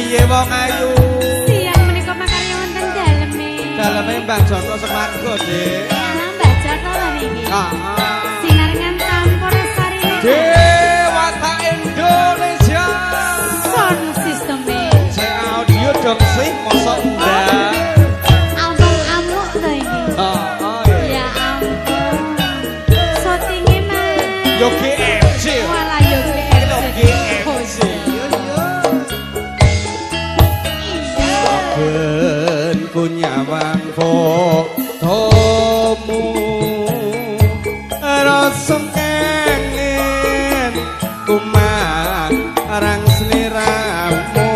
Piye wong ayu? Siang menika makarya wonten daleme. Daleme Mbah Joto Semargo, Dik. Alah Mbah Joto lho niki. Heeh. Sinarengan campur sari. Dewata Indonesia. Sound system-e. Cek audio dong sih, mosok enggak. Abang amuk to iki. Heeh. Ya ampun. Syutinge Mas. Yo GMC. Walah yo GMC. GMC. Yo yo. Ben ku nyawang fotomu rasa kangen kumarang sliramu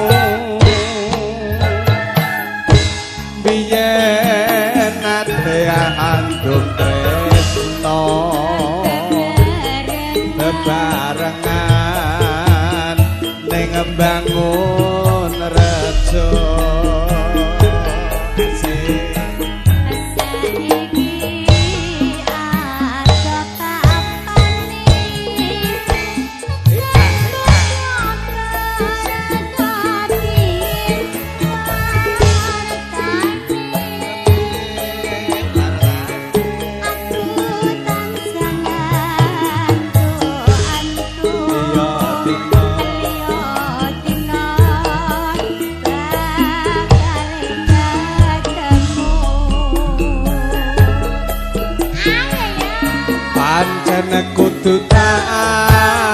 biyen nate andum tresno bebarengan ning bangun rejo. Asik. Saiki ada papane. Iya dina. Pancen kudu takoni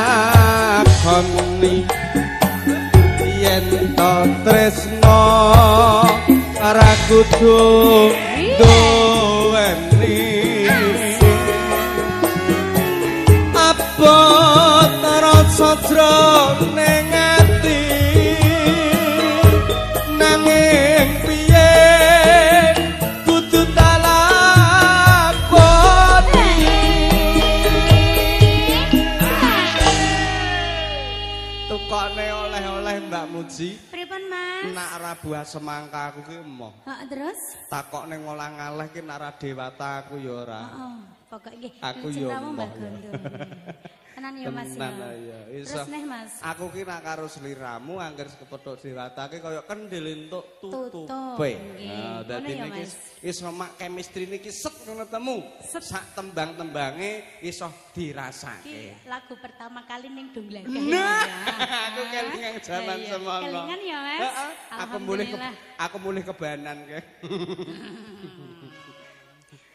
yen to tresno ora kudu duweni abot rasa jroning ati nanging piye kudu tak lakoni. Tukone oleh-oleh Mbak Muji. Pripun Mas? Nak ra buah semangka aku ki emoh. Heeh, terus? Takok ning ngolah-ngaleh ki nak ra dewata aku ya ora. Oh, pokok nggih. Aku yo Cintamu Mbah emoh, ya. Gondo. Tenan ya Mas ya. Tenan ya. Iso. Terus neh Mas. Aku ki nak karo sliramu angger kepethuk dewata ki kaya kendhil entuk Tutup, tutupe. nggih. Nah, dadi Ngono ya, niki Mas. iso mak chemistry niki set ngono temu. Set. Sak tembang-tembange iso dirasake. Iki lagu pertama kali ning Dongglagah. Nah, ya. aku kelingan jaman Iya, iya. semono. Kelingan ya, Mas. Heeh, aku mulih ke, Alhamdulillah. aku mulih kebanan ke.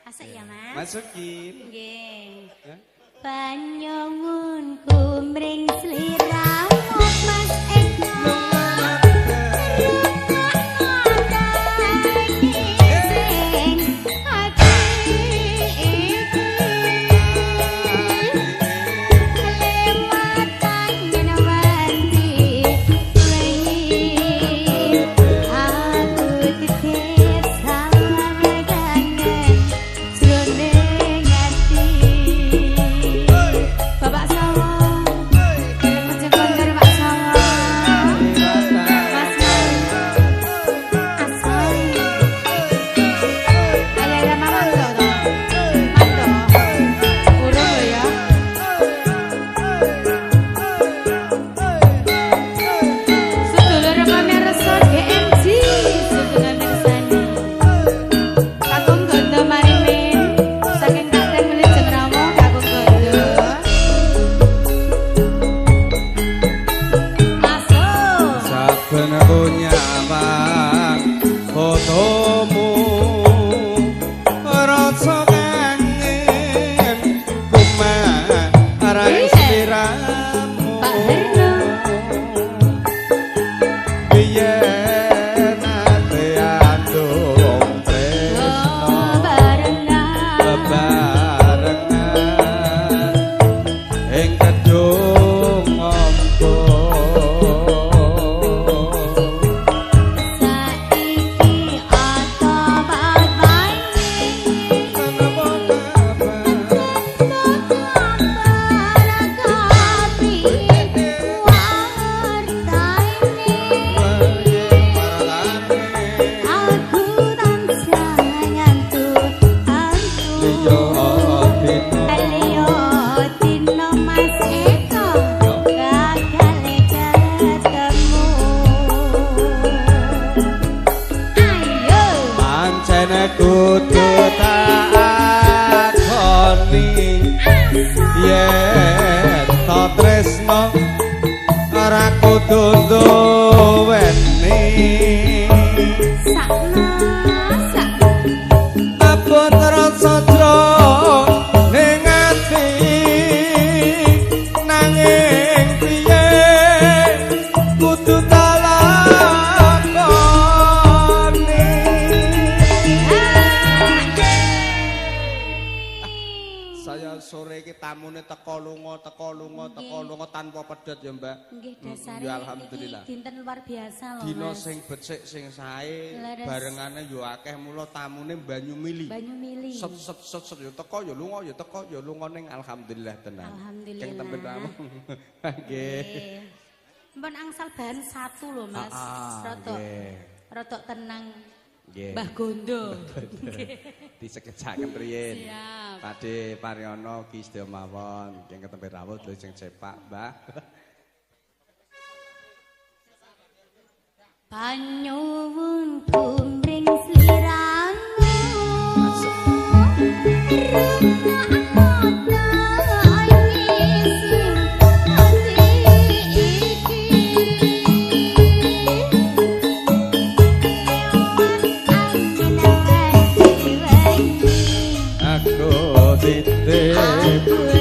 Asik ya, Mas. Masukin. Nggih. Ya. Panyuwun kumring sliramu Mas Eko. Sing ati iki kelewatan yen wanti wengi aku titip salam kangen jroning ati. Bapak Sawo, Kecebong Yen to tresno ora kudu duweni. Sakno sak Abot rasa ning ati, nanging piye kudu tak lakoni. Saya sore iki tamune teko lunga, teko lunga, teko lunga tanpa pedhot ya, Mbak. Nggih, dasare Ya alhamdulillah. Iki dinten luar biasa lho, Dina Mas. sing becik sing sae, Leres. Barengane yo akeh, mula tamune banyu mili. Banyu mili. Set set set set, yo teko yo lunga, yo teko yo lunga, ning alhamdulillah tenan. Alhamdulillah. Keng tembe tamu. Nggih. Nggih. Mpun angsal bahan satu lho, Mas. Rodok rodok tenang. Mbah Gondo. Disekecaken riyin. Siap. Pakde Paryono ki sedaya mawon, keng ketembe rawuh lho sing cepak, Mbah. Panyuwun kumring sliramu, rungokno sing ati iki. Amin wengi. Aku titip. Aku